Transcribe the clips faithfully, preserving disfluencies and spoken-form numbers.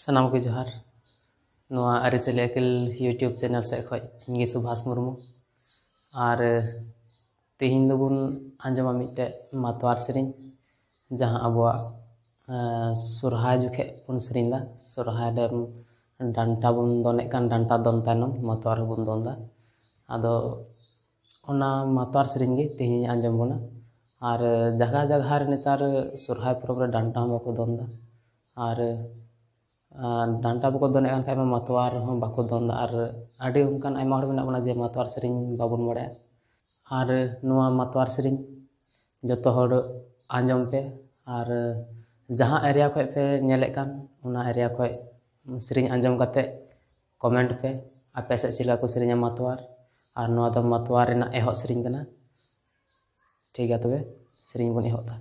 ᱥᱟᱱᱟᱢ ᱠᱚ ᱡᱚᱦᱟᱨ᱾ ᱱᱚᱣᱟ ᱟᱹᱨᱤᱪᱟᱹᱞᱤ ᱟᱹᱠᱤᱞ YouTube ᱪᱮᱱᱮᱞ ᱥᱮᱫ ᱠᱷᱚᱱ ᱤᱧ ᱜᱮ ᱥᱩᱵᱷᱟᱥ ᱢᱩᱨᱢᱩ᱾ ᱟᱨ ᱛᱮᱦᱮᱧ ᱫᱚᱵᱚᱱ ᱟᱸᱡᱚᱢᱟ ᱢᱤᱫᱴᱮᱡ ᱢᱟᱛᱣᱟᱨ ᱥᱮᱨᱮᱧ, ᱡᱟᱦᱟᱸ ᱟᱵᱚᱣᱟᱜ, ᱮᱸ, ᱥᱚᱨᱦᱟᱭ ᱡᱚᱠᱷᱮᱡ ᱵᱚᱱ ᱥᱮᱨᱮᱧ ᱮᱫᱟ᱾ ᱥᱚᱨᱦᱟᱭ ᱨᱮ ᱰᱟᱱᱴᱟ ᱵᱚᱱ ᱫᱚᱱᱮᱫ ᱠᱟᱱ, ᱰᱟᱱᱴᱟ ᱫᱚᱱ ᱛᱟᱭᱱᱚᱢ ᱢᱟᱛᱣᱟᱨ ᱦᱚᱸᱵᱚᱱ ᱫᱚᱱ ᱮᱫᱟ᱾ ᱟᱫᱚ ᱚᱱᱟ ᱢᱟᱛᱣᱟᱨ ᱥᱮᱨᱮᱧ ᱜᱮ ᱛᱮᱦᱮᱧ ᱟᱸᱡᱚᱢ ᱵᱚᱱᱟ᱾ ᱟᱨ ᱡᱟᱭᱜᱟ ᱡᱟᱭᱜᱟ ᱨᱮ ᱱᱮᱛᱟᱨ ᱥᱚᱨᱦᱟᱭ ᱯᱚᱨᱚᱵᱽ ᱨᱮ ᱰᱟᱱᱴᱟ ᱦᱚᱸ ᱵᱟᱠᱚ ᱫᱚᱱ ᱮᱫᱟ᱾ ᱟᱨ, ᱟᱨ ᱰᱟᱱᱴᱟ ᱵᱟᱠᱚ ᱫᱚᱱᱮᱫ ᱠᱟᱱ ᱠᱷᱟᱡ ᱢᱟ ᱢᱟᱛᱣᱟᱨ ᱦᱚᱸ ᱵᱟᱠᱚ ᱫᱚᱱ ᱮᱫᱟ᱾ ᱟᱨ ᱟᱹᱰᱤ ᱚᱱᱠᱟᱱ ᱟᱭᱢᱟ ᱦᱚᱲ ᱢᱮᱱᱟᱜ ᱵᱚᱱᱟ ᱡᱮ ᱢᱟᱛᱣᱟᱨ ᱥᱮᱨᱮᱧ ᱵᱟᱵᱚᱱ ᱵᱟᱲᱟᱭᱟ᱾ ᱟᱨ ᱱᱚᱣᱟ ᱢᱟᱛᱣᱟᱨ ᱥᱮᱨᱮᱧ ᱡᱚᱛᱚ ᱦᱚᱲ ᱟᱸᱡᱚᱢ ᱯᱮ᱾ ᱟᱨ ᱡᱟᱦᱟᱸ ᱮᱨᱤᱭᱟ ᱠᱷᱚᱡ ᱯᱮ ᱧᱮᱞᱮᱫ ᱠᱟᱱ, ᱚᱱᱟ ᱮᱨᱤᱭᱟ ᱠᱷᱚᱡ ᱥᱮᱨᱮᱧ ᱟᱸᱡᱚᱢ ᱠᱟᱛᱮ ᱠᱚᱢᱮᱱᱴ ᱯᱮ, ᱟᱯᱮ ᱥᱮᱫ ᱪᱮᱫ ᱞᱮᱠᱟ ᱠᱚ ᱥᱮᱨᱮᱧᱟ ᱢᱟᱛᱣᱟᱨ᱾ ᱟᱨ ᱱᱚᱣᱟ ᱫᱚ ᱢᱟᱛᱣᱟᱨ ᱨᱮᱱᱟᱜ ᱮᱦᱚᱵ ᱥᱮᱨᱮᱧ ᱠᱟᱱᱟ᱾ ᱴᱷᱤᱠ ᱜᱮᱭᱟ, ᱛᱚᱵᱮ ᱥᱮᱨᱮᱧ ᱵᱚᱱ ᱮᱦᱚᱵ ᱮᱫᱟ᱾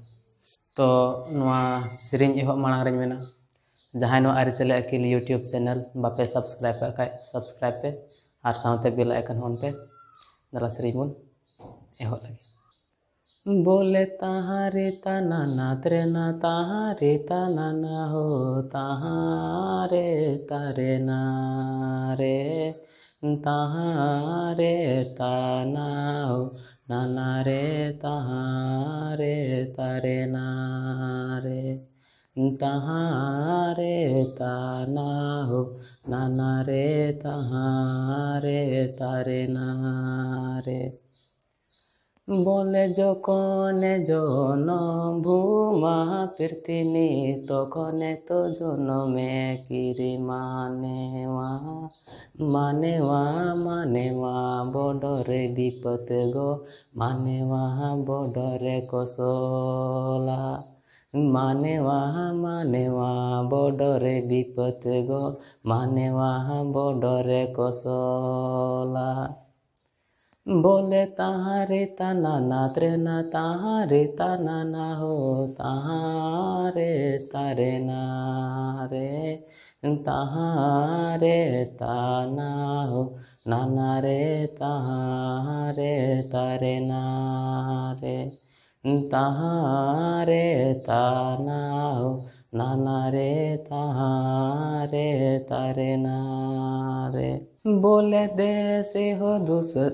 ᱛᱚ ᱱᱚᱣᱟ ᱥᱮᱨᱮᱧ ᱮᱦᱚᱵ ᱢᱟᱲᱟᱝ ᱨᱮᱧ ᱢᱮᱱᱟ, ᱡᱟᱦᱟᱸᱭ ᱱᱚᱣᱟ ᱟᱹᱨᱤᱪᱟᱹᱞᱤ ᱟᱹᱠᱤᱞ YouTube ᱪᱮᱱᱮᱞ ᱵᱟᱯᱮ ᱥᱟᱵᱥᱠᱨᱟᱭᱤᱵ ᱟᱠᱟᱫ ᱠᱷᱟᱡ ᱥᱟᱵᱥᱠᱨᱟᱭᱤᱵ ᱯᱮ ᱟᱨ ᱥᱟᱶᱛᱮ ᱵᱮᱞ ᱟᱭᱠᱚᱱ ᱦᱚᱸ on ᱯᱮ᱾ ᱫᱮᱞᱟ ᱥᱮᱨᱮᱧ ᱵᱚᱱ ᱮᱦᱚᱵ ᱞᱮᱜᱮ᱾ ᱵᱚᱞᱮ ᱛᱟᱦᱟᱸ ᱨᱮ ᱛᱟᱱᱟ ᱱᱟ ᱛᱨᱮ ᱱᱟ, ᱛᱟᱦᱟᱸ ᱨᱮ ᱛᱟᱱᱟ ᱱᱟ ᱦᱳ, ᱛᱟᱦᱟᱸ ᱨᱮ ᱛᱟᱨᱮ ᱱᱟ ᱨᱮ, ᱛᱟᱦᱟᱸ ᱨᱮ ᱛᱟᱱᱟ ᱦᱳ, ᱱᱟᱱᱟ ᱨᱮ ᱛᱟᱦᱟᱸ ᱨᱮ ᱛᱟᱨᱮ ᱱᱟ ᱨᱮ, ᱛᱟᱦᱟᱸ ᱨᱮ ᱛᱟᱱᱟ ᱦᱳ, ᱱᱟᱱᱟ ᱨᱮ ᱛᱟᱦᱟᱸ ᱨᱮ ᱛᱟᱨᱮ ᱱᱟ ᱨᱮ᱾ ᱵᱚᱞᱮ ᱡᱚᱠᱷᱚᱱᱮ ᱡᱚᱱᱚᱢ ᱵᱷᱩᱢᱟ ᱯᱨᱤᱛᱷᱤᱱᱤ, ᱛᱚᱠᱷᱚᱱᱮ ᱛᱚ ᱡᱚᱱᱚᱢᱮ ᱠᱤᱨᱤ ᱢᱟᱱᱮᱣᱟ᱾ ᱢᱟᱱᱮᱣᱟ, ᱢᱟᱱᱮᱣᱟ, ᱵᱚᱰᱚᱨᱮ ᱵᱤᱯᱚᱛ ᱜᱚ, ᱢᱟᱱᱮᱣᱟ, ᱵᱚᱰᱚᱨᱮ ᱠᱚᱥᱚᱞᱟ᱾ ᱢᱟᱱᱮᱣᱟ, ᱢᱟᱱᱮᱣᱟ, ᱵᱚᱰᱚᱨᱮ ᱵᱤᱯᱚᱛ ᱜᱚ, ᱢᱟᱱᱮᱣᱟ, ᱵᱚᱰᱚᱨᱮ ᱠᱚᱥᱚᱞᱟ᱾ ᱵᱚᱞᱮ ᱛᱟᱦᱟᱸ ᱨᱮ ᱛᱟᱱᱟ ᱱᱟ ᱛᱨᱮ ᱱᱟ, ᱛᱟᱦᱟᱸ ᱨᱮ ᱛᱟᱱᱟ ᱱᱟ ᱦᱳ, ᱛᱟᱦᱟᱸ ᱨᱮ ᱛᱟᱨᱮ ᱱᱟ ᱨᱮ, ᱛᱟᱦᱟᱸ ᱨᱮ ᱛᱟᱱᱟ ᱦᱳ, ᱱᱟᱱᱟ ᱨᱮ ᱛᱟᱦᱟᱸ ᱨᱮ ᱛᱟᱨᱮ ᱱᱟ ᱨᱮ, ᱛᱟᱦᱟᱸ ᱨᱮ ᱛᱟᱱᱟ ᱦᱳ, नाना रे तहाँ रे तारे ना रे। बोले दे से हो दूसर,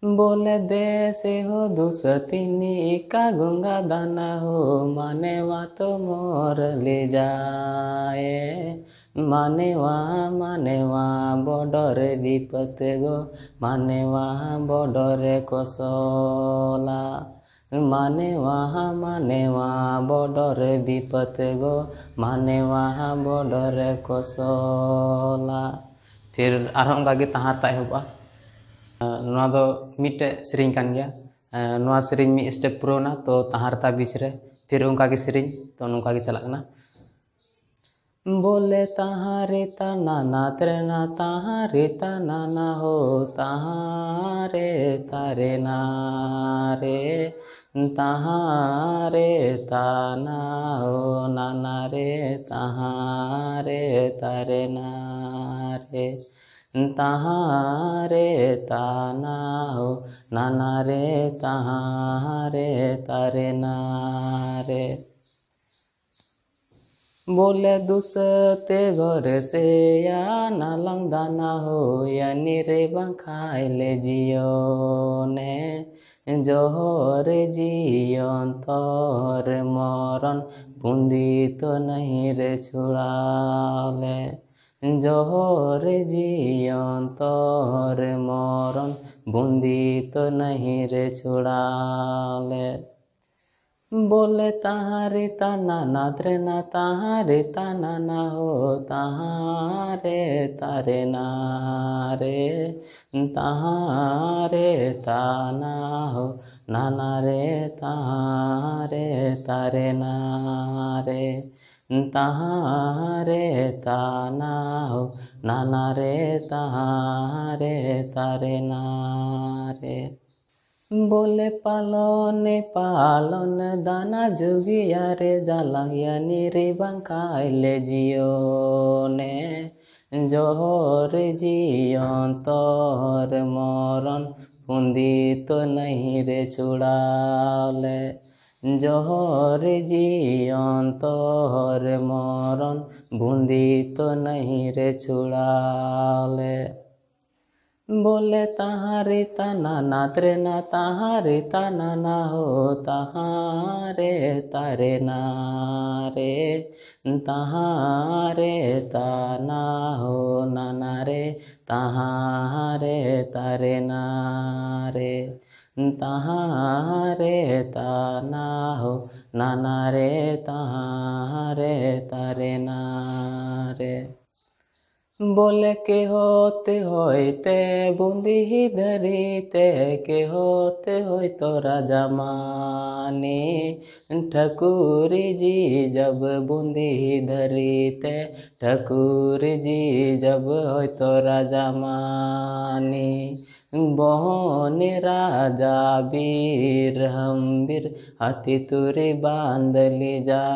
बोले दे से हो दूसर तीनी का गंगा दाना हो, मानेवा तो मोर ले जाए। मानेवा, मानेवा बॉर्डर विपत गो, मानेवा बॉर्डर कोसला। मानेवा, मानेवा बॉर्डर विपत गो, मानेवा बॉर्डर कोसला। फिर ᱟᱨᱦᱚᱸ ᱚᱱᱠᱟ ᱜᱮ ᱛᱟᱦᱟᱨ ᱛᱟ ᱮᱦᱚᱵᱚᱜᱼᱟ᱾ ᱱᱚᱣᱟ ᱫᱚ ᱢᱤᱫᱴᱮᱡ ᱥᱮᱨᱮᱧ ᱠᱟᱱ ᱜᱮᱭᱟ᱾ ᱱᱚᱣᱟ ᱥᱮᱨᱮᱧ ᱢᱤᱫ ᱥᱴᱮᱯ ᱯᱩᱨᱟᱹᱣᱱᱟ, ᱛᱚ ᱛᱟᱦᱟᱨ ᱛᱟ ᱵᱤᱪ ᱨᱮ ᱯᱷᱤᱨ ᱚᱱᱠᱟ ᱜᱮ ᱥᱮᱨᱮᱧ, ᱛᱚ ᱱᱚᱝᱠᱟ ᱜᱮ ᱪᱟᱞᱟᱜ ᱠᱟᱱᱟ᱾ बोले तहाँ रे तना ना त्रेना, तहाँ रे तना ना हो, तहाँ रे तारे ना रे। तहाँ रे तना हो नाना रे, तहाँ रे तारे ना रे। तहाँ रे तना हो नाना रे, तहाँ रे तारे ना रे। बोले दुसते घर से या नालंग दाना हो, यानी रे बंखाई ले जियो ने। जोहर जियोन तोर मरन, बुंदी तो नहीं रे छुड़ाले। जोहर जियोन तोर मरन, बुंदी तो नहीं रे छुड़ाले। बोले तहाँ रे तना ना त्रेना, तहाँ रे तना ना हो, तहाँ रे तारे ना रे। तहाँ रे तना हो नाना रे, तहाँ रे तारे ना रे। तहाँ रे तना हो नाना रे, तहाँ रे तारे ना रे। बोले पालने पालन दाना जुगिया रे, जालांग यानी रे बंकाई ले जियो ने। जोहर जियोन तोर मरन, पुंदी तो नहीं रे छुड़ाले। ᱡᱚᱦᱚᱨ ᱡᱤᱭᱚᱱ ᱛᱚᱦᱚᱨ ᱢᱚᱨᱚᱱ, ᱵᱩᱸᱫᱤ ᱛᱚ ᱱᱟᱹᱦᱤ ᱨᱮ ᱪᱷᱩᱲᱟᱣ ᱞᱮ᱾ ᱵᱚᱞᱮ ᱛᱟᱦᱟᱸ ᱨᱮ ᱛᱟᱱᱟ ᱱᱟ ᱛᱨᱮ ᱱᱟ, ᱛᱟᱦᱟᱸ ᱨᱮ ᱛᱟᱱᱟ ᱱᱟ ᱦᱳ, ᱛᱟᱦᱟᱸ ᱨᱮ ᱛᱟᱨᱮ ᱱᱟ ᱨᱮ, ᱛᱟᱦᱟᱸ ᱨᱮ ᱛᱟᱱᱟ ᱦᱳ ᱱᱟᱱᱟ ᱨᱮ, ᱛᱟᱦᱟᱸ ᱨᱮ ᱛᱟᱨᱮ ᱱᱟ ᱨᱮ, ᱛᱟᱦᱟᱸ ᱨᱮ ᱛᱟᱱᱟ ᱦᱳ ᱱᱟᱱᱟ ᱨᱮ, ᱛᱟᱦᱟᱸ ᱨᱮ ᱛᱟᱨᱮ ᱱᱟ ᱨᱮ᱾ ᱵᱚᱞᱮ ᱠᱮᱦᱚ ᱛᱮ ᱦᱚᱭ ᱛᱮ ᱵᱩᱸᱫᱤ ᱫᱷᱟᱹᱨᱤ ᱛᱮ, ᱠᱮᱦᱚ ᱛᱮ ᱦᱚᱭ ᱛᱚ ᱨᱟᱡᱟ ᱢᱟᱹᱱᱤ, ᱴᱷᱟᱹᱠᱩᱨ ᱡᱤ ᱡᱟᱵ ᱵᱩᱸᱫᱤ ᱫᱷᱟᱹᱨᱤ ᱛᱮ, ᱴᱷᱟᱹᱠᱩᱨ ᱡᱤ ᱡᱟᱵ ᱦᱚᱭ ᱛᱚ ᱨᱟᱡᱟ ᱢᱟᱹᱱᱤ᱾ ᱵᱚᱦᱚᱱ ᱨᱟᱡᱟ ᱵᱤᱨ ᱦᱟᱢᱵᱤᱨ, ᱦᱟᱹᱛᱤ ᱛᱩᱨᱤ ᱵᱟᱸᱫ ᱞᱤᱡᱟ᱾